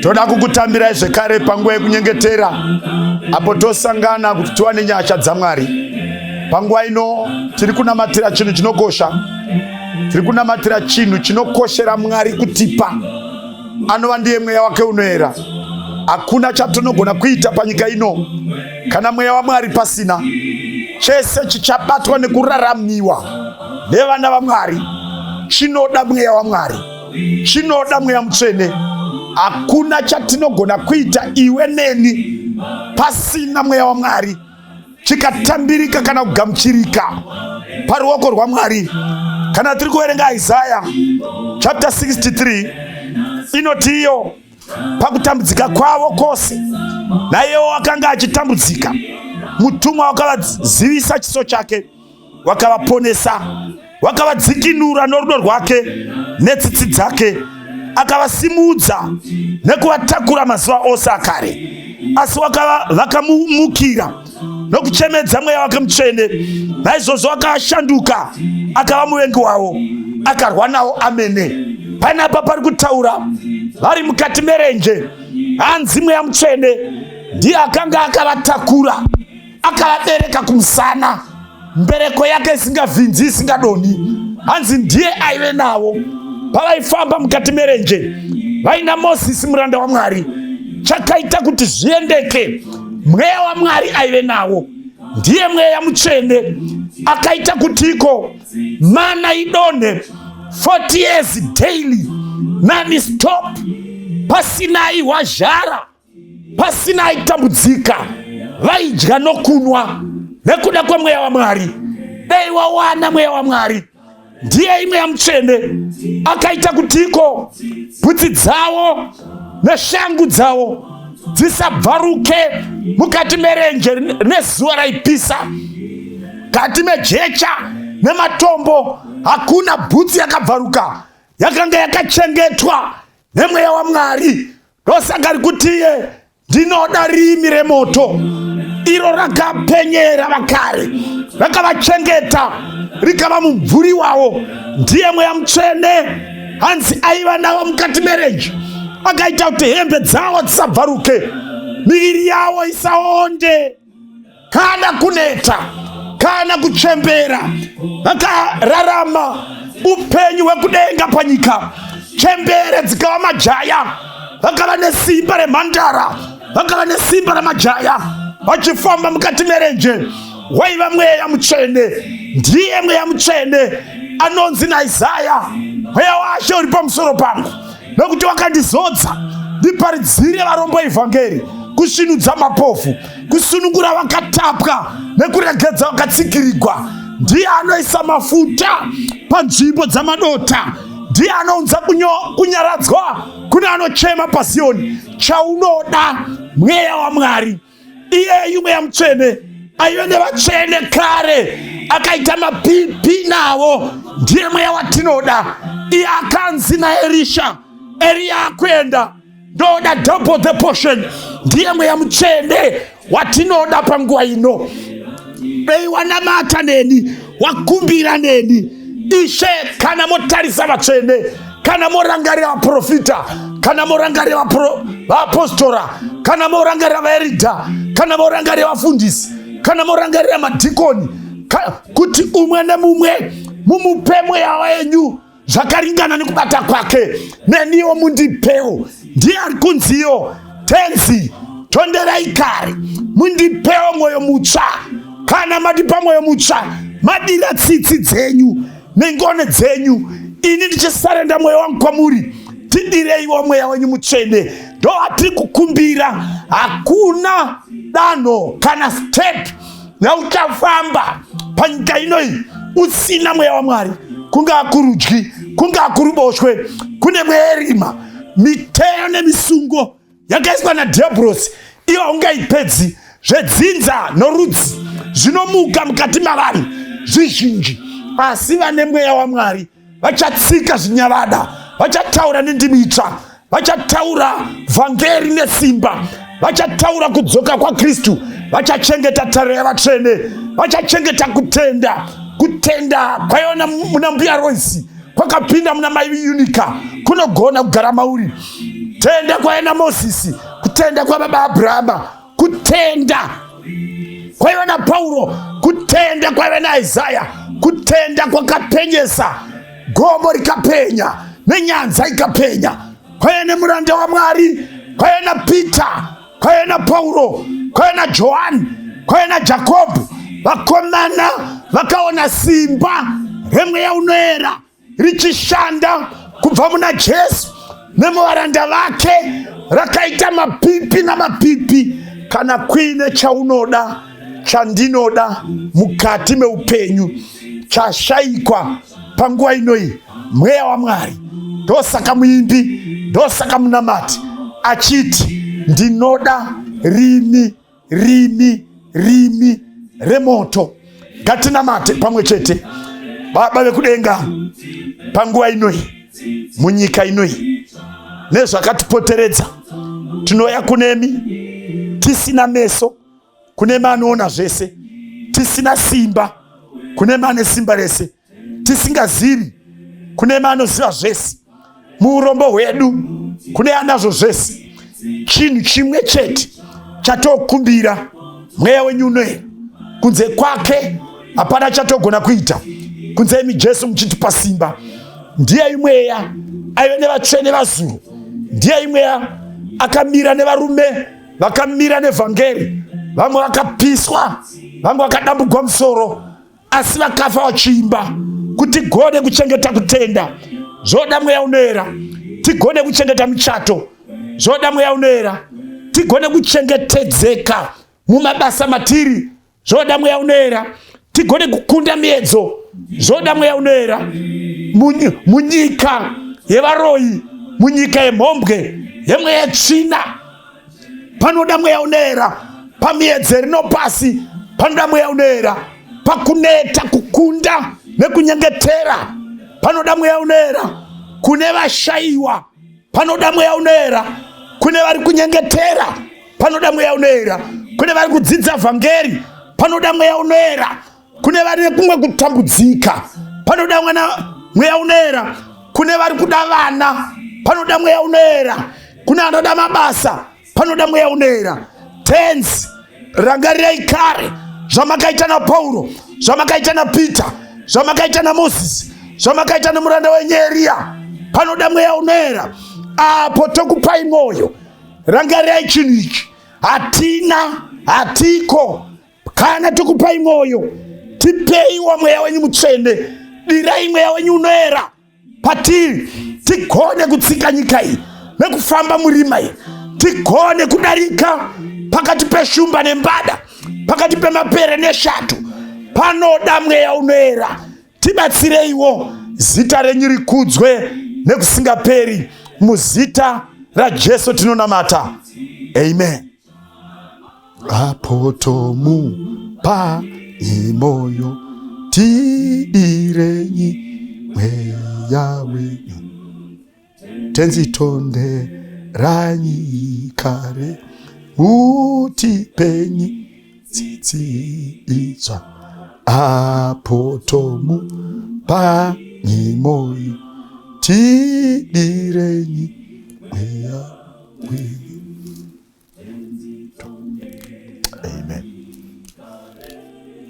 Toda kukutambirai zvekare panguva yekunyengetera apo tosangana kuti tiwane nyasha dzaMwari. Panguva ino tiri kunamatira chinhu chinokosha, tiri kunamatira chinhu chinokoshera Mwari kutipa, anova ndiye mweya wake unoera. Hakuna chatinogona kuita panyika ino kana mweya waMwari pasina. Chese chichabatwa nekuraramiwa nevana vaMwari chinoda mweya waMwari, chinoda mweya mutsvene. Hakuna chatinogona kuita iwe neni pasina mweya waMwari chikatambirika kana kugamuchirika paruoko rwaMwari. Kana tiri kuverenga Isaya chapter 63 inoti iyo pakutambudzika kwavo kwose naiyewo akanga achitambudzika, mutumwa wakavazivisa chiso chake, wakavaponesa, wakavadzikinura norudo rwake netsitsi dzake, akavasimudza nekuvatakura mazuva ose akare. Asi vakamumukira nokuchemedza mweya wake mutsvene, naizvozvo akashanduka akava muvengi wavo, akarwa nawo amene. Panapa pari kutaura vari mukati merenje, hanzi mweya mutsvene ndiye akanga akavatakura, akavabereka kumusana, mbereko yake isingavhinzi isingadonhi. Hanzi ndiye aive navo pavaifamba mukati merenje vaina Mozisi muranda waMwari. Chakaita kuti zviendeke, mweya waMwari aive nawo, ndiye mweya mutsvene akaita kutiko mana idonhe 40 years daily nani stop, pasina aihwa zhara, pasina aitambudzika, vaidya nokunwa nekuda kwemweya waMwari. Dei wawana mweya waMwari, ndiye imweya mutsvene akaita kutiko bhutsi dzavo neshangu dzavo dzisabvaruke mukati merenje nezuva raipisa, kati mejecha nematombo hakuna bhutsi yakabvaruka, yakanga yakachengetwa nemweya waMwari. Ndosaka rikutiye ndinoda rimi remoto iro rakapenyera vakare, rakavachengeta rikava mumvuri wavo. Ndiye mweya mutsvene, hanzi aiva navo mukati merenje, akaita kuti hembe dzavo dzisabvaruke, miviri yavo isaonde kana kuneta kana kuchembera. Vakararama upenyu hwekudenga panyika, chembere dzikava majaya, vakava nesimba remhandara, vakava nesimba ramajaya, vachifamba mukati merenje. Waiva mweya mutsvene, ndiye mweya mutsvene anonzi naIsaya, mweya waShe uri pamusoro pangu, nokuti wakandizodza ndiparidzire varombo ivhangeri, kusvinudza mapofu, kusunungura vakatapwa nekuregedza vakatsikirigwa. Ndiye anoisa mafuta panzvimbo dzamadota, ndiye anounza kunyaradzwa kune anochema paZioni. Chaunoda mweya waMwari, iyeyu mweya mutsvene aive nevatsvene kare, akaita mapipi navo, ndiye mweya watinoda. Iye akanzi naErisha, Eriya akuenda, ndoda double the portion. Ndiye mweya mutsvene watinoda panguva ino. Dei wanamata neni, wakumbira neni, Ishe, kana motarisa vatsvene, kana morangarira vaprofita, kana morangarira vaapostora, kana morangarira vaeridha, kana morangarira vafundisi, kana morangarira madhikoni, kuti umwe nemumwe mumupe mweya wenyu zvakaringana nekubata kwake, neniwo mundipewo. Ndiye ari kunziyo Tenzi, tonderai kare, mundipewo mwoyo mutsva. Kana madipa mwoyo mutsva, madira tsitsi dzenyu nengone dzenyu, ini ndichisarenda mwoyo wangu kwamuri, tidireiwo mweya wenyu mutsvene. Ndovatiri kukumbira. Hakuna danho kana step yauchafamba panyika inoyi usina mweya waMwari, kungaa kurudyi kungaa kuruboshwe, kune mweya yerima, miteyo nemisungo yakaiswa nadhiabhurosi, iyo haungaipedzi. Zvedzinza norudzi zvinomuka mukati mavanhu zvizhinji, asi vane mweya waMwari vachatsika zvinyavada, vachataura nendimi itsva, vachataura vhangeri nesimba, vachataura kudzoka kwaKristu, vachachengeta tariro yavatsvene, vachachengeta kutenda, kutenda kwaiona muna mbuya Roisi. kwakapinda muna mai Yunika kunogona kugara mauri. Tenda kwaiva naMozisi, kutenda kwababa Abrahama, kutenda kwaiva naPauro, kutenda kwaiva naIsaya, kutenda kwakapenyesa gomo rikapenya nenyanza ikapenya, kwaiva nemuranda waMwari, kwaiva naPita, kwaiva naPauro, kwaiva naJohani, kwaiva naJakobho. Vakomana vakaona simba remweya unoera richishanda kubva muna Jesu nemuvaranda vake, rakaita mapipi namapipi. Kana kuine chaunoda, chandinoda mukati meupenyu chashaikwa panguva inoyi, mweya waMwari. Ndosaka muimbi, ndosaka munamati achiti ndinoda rimi rimi rimi remoto. Ngatinamate pamwe chete. Baba vekudenga, panguva inoyi, munyika inoyi nezvakatipoteredza, tinouya kunemi tisina meso, kunemi anoona zvese, tisina simba, kunemi ane simba rese, tisingazivi, kunemi anoziva zvese, muurombo hwedu kune anazvo zvese. Chinhu chimwe chete chatokumbira, mweya wenyu unoera. Kunze kwake hapana chatogona kuita, kunze imi Jesu muchitipa simba. Ndiye mweya aive nevatsvene vazuru, ndiye mweya akamira nevarume vakamira nevhangeri. Vamwe vakapiswa, vamwe vakadambugwa musoro, asi vakafa vachiimba. Kuti tigone kuchengeta kutenda, zvoda mweya unoera. Tigone kuchengeta michato, zvoda mweya unoera. Tigone kuchengetedzeka mumabasa matiri, zvoda mweya unoera. Tigone kukunda miedzo, zvoda mweya unoera. Munyika yevaroyi, munyika yemhombwe, yemweya yetsvina, panoda mweya unoera. Pamiedzo rino pasi panoda mweya unoera. Pakuneta kukunda nekunyengetera panoda mweya unoera. Kune vashayiwa panoda mweya unoera. Kune vari kunyengetera panoda mweya unoera. Kune vari kudzidza vhangeri panoda mweya unoera. Kune vari nekumwe kutambudzika panoda mwana mweya unoera. Kune vari kuda vana panoda mweya unoera. Kune anoda mabasa panoda mweya unoera. Tenzi, rangarirai kare zvamakaita naPauro, zvamakaita naPita, zvamakaita naMozisi, zvamakaita nemuranda wenyu Eriya. Panoda mweya unoera. Apo tokupai mwoyo, rangarirai chinhu ichi. Hatina, hatiko. Kana tokupai mwoyo, tipeiwo mweya wenyu mutsvene. Dirai mweya wenyu unoera patiri, tigone kutsika nyika iyi nekufamba murima iyi, tigone kudarika pakati peshumba nembada, pakati pemapere neshato. Panoda mweya unoera. Tibatsireiwo, zita renyu rikudzwe nekusingaperi. Muzita raJesu tinonamata, amen. Apo tomupa imoyo, tidirenyi mweya wenyu. Tenzi, tonderanyi kare, mutipenyi tsitsi itsva. Apo tomupa imoyo, tidirenyi mweya wenyu.